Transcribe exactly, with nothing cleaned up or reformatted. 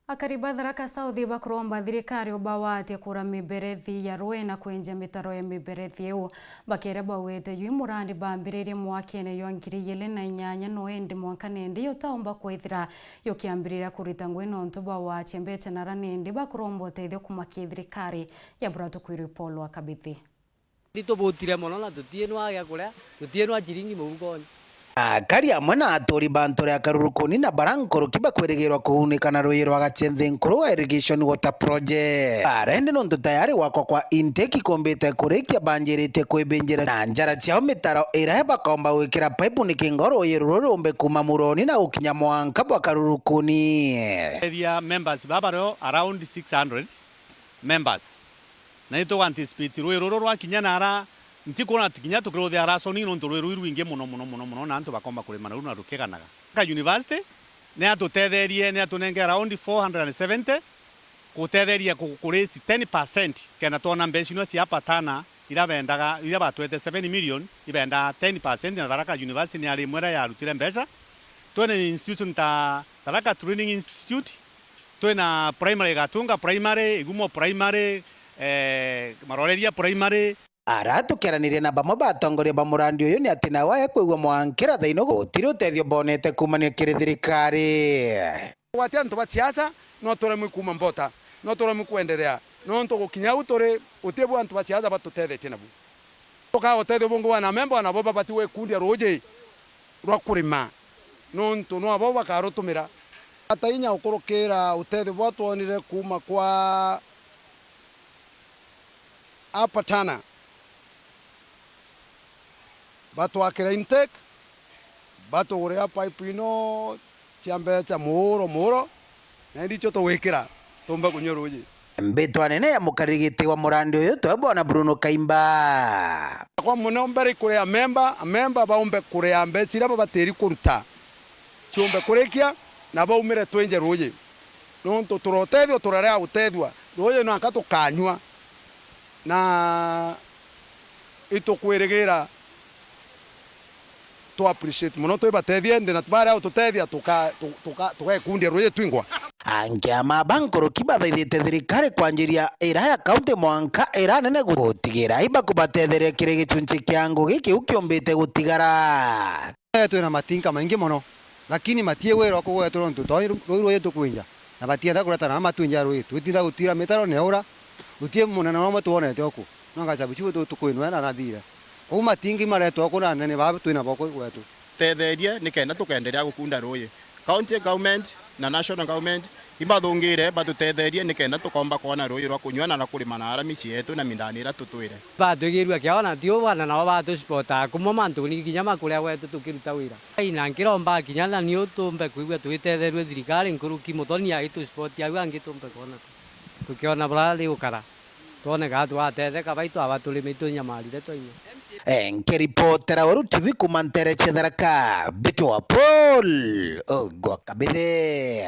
Akari ba Tharaka South bakuromba thirikari ubawatia kura miberethi ya rui na kwenja mitaro ya miberethi iu. Bakiria bauite juu murandi bambiririe mwakene jwa ngiri igiri na inyanya no indi mwanka nindi jutaumba kwithira jukiambiriria kurita ngui nontu bwa watia mbeca nara nindi bakuromba utethio kuma ki thirikari. Jabura tukwirwe Paul wa Kabithi. Ritubutire mono na tutiinwa gia kuria, tutiinwa ciringi mufukoni. Akari amwe na aturi ba nture ya Karurukuni na bara nkuruki bakwirigirwa kuunika na ruuji rwa Gacienthi nkuru wa Irrigation Water Project. Barendi nontu tayari gwakwa kwa intake ikumbite kurikia banjiritie kwibinjira na njara ciao mitaro iria bakomba gwikira paipu nikingo ruuji ruru rumbe kuuma Muroni na gukinya mwanka bwa Karurukuni. Area members baba bario around six hundred members. Na ni tugu anticipate rui ruru rwakinya nara ntikwona kinya tukiruthia rasoni nontu rui rui rwingi mono, mono, mono, mono, na antu bakomba kurima naru na rukiganaga. Ka university ni atutetherie, ni atunenge around four hundred and seventy, kutetheria ku-, ku raise ten percent, kenda twona mbeca ino cia patana ira bendaga, ira batwete seven million, ibenda ten percent, na Tharaka University ni ari imwe ira yarutire mbeca. Twina institution ta Tharaka Training Institute, twina primary Gatunga Primary, Igumo Primary, eh, Maroreria Primary. Ara tukiaraniria na bamwe ba atongoria ba murandi uyu ni ati nao aya kwigua mwankira thaino gutiri utethio bonete kuumania kiri thirikari. Gwatia antu ba siasa, no turemwe kuuma mbota, no turemwe kwenderea, nontu gukinya au turi, uti bu antu ba siasa batutethetie nabu. Tukaa utethio bungi bwa na memba, nabo babati gwikundia ruuji rwa kurima, nontu nwabo bakarutumira. Ata inya gukurukira utethio bwa twonire kuuma kwa apatana, batwakira intake, batugurira pipe ino cia mbeca muuro muuro, na indi icio tugwikira tumbe kunyua ruuji. Mbitwa nene ya mukariri giti wa murandi uyu twe bwana Bruno Kaimba. Kwa muno mbere kuria memba, amemba baumbe kuria mbeca iria babatiri kuruta, ciumbe kurikia na baumire twinje ruuji. Nontu turotethua, turarea gutethua, ruuji nwanka tukanyua. Na itukwirigira tu appreciate mono twibatethie, ndi na baria ututethia tuka-, tu-, tuka-, tugekundia ruuji twingwa. Angi ama ba nkuruki bathaithite thirikari kwanjiria ira ya kaunti mwanka ira nene gutigira ibakubatetheria kiri gicunci kia ngugi kiu kiumbite gutigara. Eh, twina matinka maingi mono, lakini matiigwirwa kugwetwa nontu toi ru-, rui rui tukwinja, na batienda kureta na matwinja rui. Twitinda gutira mitaro ni aura, guti munene nomwe twonete uku, no ngacabu ciu tu-, tukwinwa na nathire. Kou matingi maretwa uku na anene baa twina bo ku gwetu. Tetherie nikenda tukenderea gukunda rui. County government na national government ibathungire batutetherie nikenda tukomba kwona rui rwa kunyua na rwa kurima na ara micii yetu na mindani ira tutwire. Batwigirua kiao na ti uu bwana, nabo batusipotaa kumwe mantuni kinya ma kuria gwetu tukiruta wira. Ai, na nkiromba kinya na niu tumbe kwigua twitetherue thirikari nkuruki Muthoni agitusipotia au angi tumbe kwona tukiona buria rigukara. Twone kaa twatetheka baitu aba turimi tunyamarire twainya. Eh, nkiripotera Weru T V kuuma ntere cia Tharaka, mbitwa Paul Ogwa Kabithe.